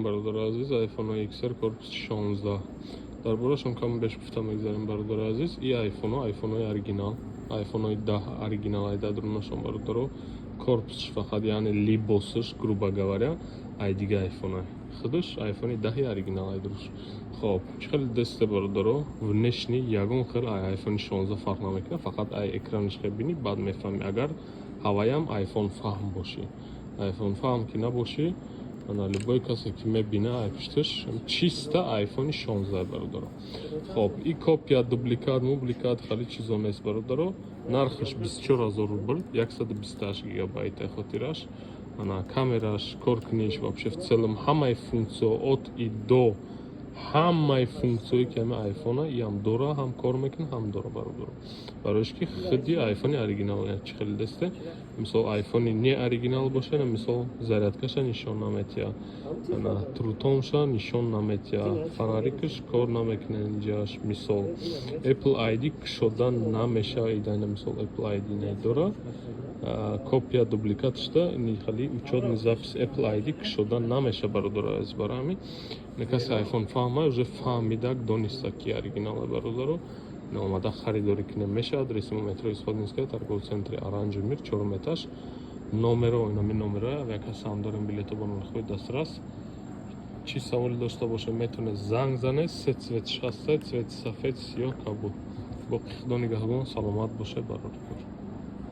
Бародари азиз, iPhone XR корпуси 16. Дар борашон кам беш гуфта мегзарем, бародари азиз. И айфонҳо айфонҳои оригинал, айфонҳои 10 оригинал ай дарунашон, бародаро. Корпусш фақат, яъне либосш, грубо говоря, ай дига айфонай. Худаш айфони 10 оригинал ай дуруш. Хоб, чӣ хеле десте, бародаро, внешний ягон хел ай айфони 16 фарқ намекунад, фақат ай экранаш хел бинӣ, баъд мефаҳмӣ, агар ҳаваям айфон фаҳм бошӣ. Айфон фаҳм ки набошӣ, ана любой касе ки мебина, ай пушташ чисто айфони 16, бародаро. Хоб, и копия, дубликат, мубликат хеле чизо нест, бародаро. Нархаш 24 000 рубл, 128 гигабайт хотираш. Ана камераш, коркуниш, вообще в целом ҳамаи функсио от и до, ҳамаи функсияое ки ҳами айфона иам дора, ҳам кор мекунад, ҳам дора, бародаро. Бароиш ки худи айфони оригинал чӣ хеле десте. Мисол, айфони не оригинал боша, мисол, зарядкаша нишон наметиҳа, ана True Tone ша нишон наметиҳа, фонарикаш кор намекунад инҷаш, мисол, Apple ID кушода намешава. Идана, мисол, Apple ID недора. Копия, дубликат шуда, хали учётный запись Apple ID кушода намеша, бародаро азиз. Барои ҳамин касе айфон фаҳма, уже фаҳмидак, дониста, ки оригинале, бародаро. Омада харидорӣ кунем мешавад. Адреси мо: метро Исходинская, торговый центри Оранжи Мир, чорум этаж. Номеро инами номеро, авиакассаам дорем, билето бо нархҳои дастрас. Чӣ саволе дошта боша, метавонед занг занед. Се цветш ҳаста: цвети сафед, сиёҳ, кабуд. Боқи Худо нигаҳбон, саломат бошед, барори кор.